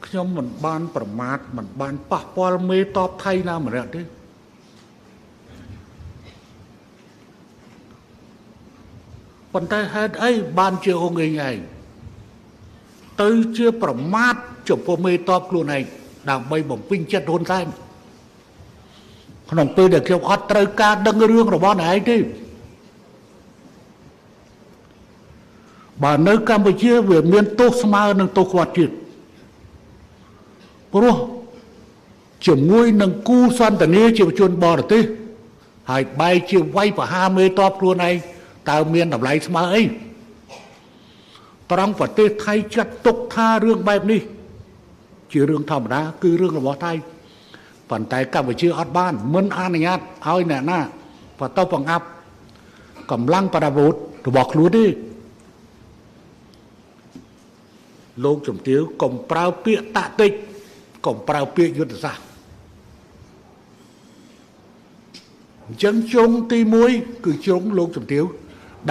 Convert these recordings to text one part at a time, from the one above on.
ខ្ញុំមិនបានប្រមាថមិនបានប៉ះពាល់មេតបថៃណាម្នាក់ទេប៉ុន្តែហេតុអីបានជាអង្គឯងទៅជាប្រមាថចំពោះមេតបខ្លួនឯងដើម្បីបំពេញចិត្តហ៊ុនសែនក្នុងពេលដែលខ្ញុំអត់ត្រូវការដឹងរឿងរបស់អ្នកឯងទេបើនៅកម្ពុជាវាមានទោសស្មើនឹងទោសក្បត់ជាតិព្រោះជាមួយនឹងគូសន្តានាជាជនបរទេសហើយបែរជាវាយប្រហារមេតបខ្លួនឯងតើមានតម្លៃស្មើអីត្រង់ប្រទេសថៃចាត់ទុកថារឿងបែបនេះជារឿងធម្មតាគឺរឿងរបស់ថៃប៉ុន្តែកម្ពុជាអត់បានមិនអនុញ្ញាតឲ្យអ្នកណាបន្តបង្អាប់កម្លាំងប្រដាប់អាវុធរបស់ខ្លួនទេលោកជំទាវកុំប្រើពាក្យតាក់ទិចកុំប្រើពាក្យយុទ្ធសាស្ត្រអញ្ចឹងជ្រុងទី1គឺជ្រុងលោកជំទាវ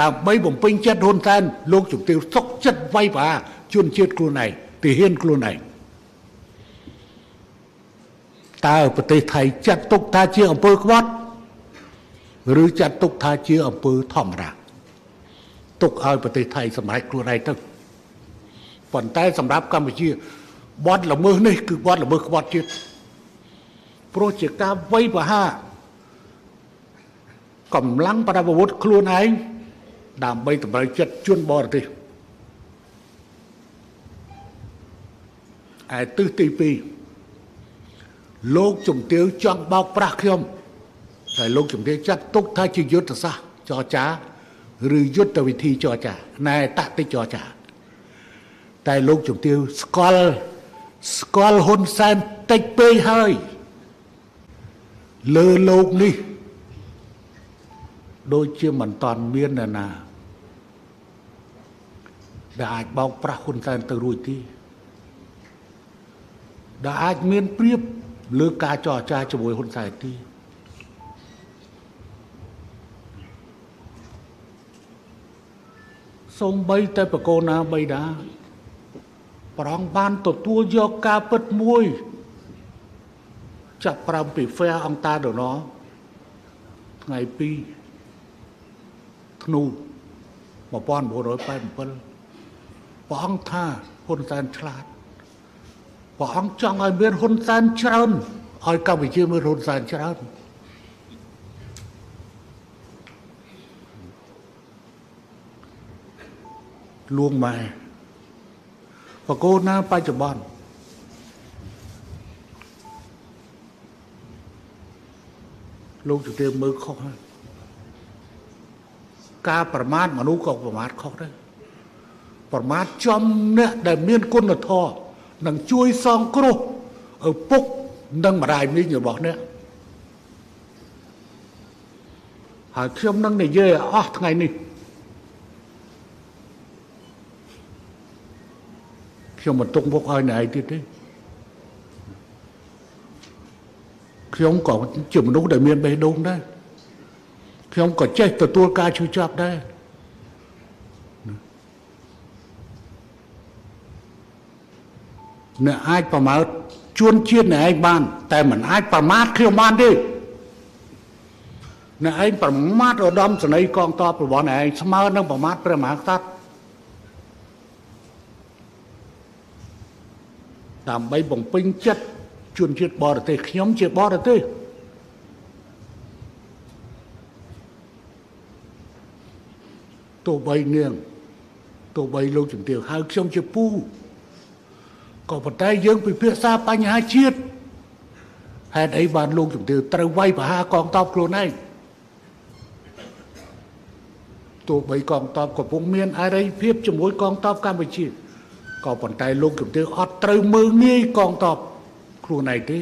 ដើម្បីបំពេញចិត្តហ៊ុនសែនលោកជំទាវសុកចិត្តវាយប្រហារជនជាតិខ្លួនឯងទាហានខ្លួនឯងតើប្រទេសថៃចាត់ទុកថាជាអំពើក្បត់ឬចាត់ទុកថាជាអំពើធម្មតាទុកឲ្យប្រទេសថៃសម្រេចខ្លួនឯងទៅប៉ុន្តែសម្រាប់កម្ពុជាបទល្មើសនេះគឺបទល្មើសក្បត់ជាតិព្រោះជាការវាយប្រហារកម្លាំងប្រដាប់អាវុធខ្លួនឯងដើម្បីតម្រូវចិត្តជនបរទេសឯទិសទី2លោកជំទាវចង់បោកប្រាស់ខ្ញុំតែលោកជំទាវចាត់ទុកថាជាយុទ្ធសាស្ត្រចរចាឬយុទ្ធវិធីចរចាណែតតិចរចាតែលោកជំទាវស្គាល់ហ៊ុនសែនតិចពេកហើយលើលោកនេះដូចជាមិនតាន់មានអ្នកណាដែលអាចបោកប្រាស់ហ៊ុនសែនទៅរួចទេដែលអាចមានព្រៀបលើការចរចាជាមួយហ៊ុនសែនទេសូម្បីតែបកូនណាបៃតាប្រងបានទទួលយកការពិតមួយចាប់ប្រាំពីហ្វែអង្គតាដណថ្ងៃ2ធ្នូ1987ព្រះអង្គថាហ៊ុនសែនឆ្លាតព្រះអង្គចង់ឲ្យមានហ៊ុនសែនច្រើនឲ្យកម្ពុជាមានហ៊ុនសែនច្រើនលួងម៉ែបកូនណាបច្ចុប្បន្នលោកជំទាវមើលខុសហើយការប្រមាថមនុស្សក៏ប្រមាថខុសដែរប្រមាថចំអ្នកដែលមានគុណធម៌នឹងជួយសងគ្រោះឪពុកនិងម្ដាយមីងរបស់អ្នកហើយខ្ញុំនឹងនិយាយអស់ថ្ងៃនេះខ្ញុំមិនទុកមុខឲ្យអ្នកឯងទៀតទេខ្ញុំក៏ជាមនុស្សដែលមានបេះដូងដែរខ្ញុំក៏ចេះទទួលការឈឺចាប់ដែរអ្នកអាចប្រមាថជួនជាតិអ្នកឯងបានតែមិនអាចប្រមាថខ្ញុំបានទេអ្នកឯងប្រមាថឧត្តមសេនីយ៍កងទ័ពរបស់អ្នកឯងស្មើនឹងប្រមាថព្រះមហាក្សត្រដើម្បីបំពេញចិត្តជនជាតិបរទេសខ្ញុំជាបរទេសទោះបីនាងទោះបីលោកជំទាវហៅខ្ញុំជាពូក៏ប៉ុន្តែយើងពិភាក្សាបញ្ហាជាតិហេតុអីបានលោកជំទាវត្រូវវាយប្រហារកងទ័ពខ្លួនឯងទោះបីកងទ័ពកំពុងមានអរិយភាពជាមួយកងទ័ពកម្ពុជាក៏ប៉ុន្តែលោកជំទាវអត់ត្រូវមើលងាយកងទ័ពខ្លួនឯងទេ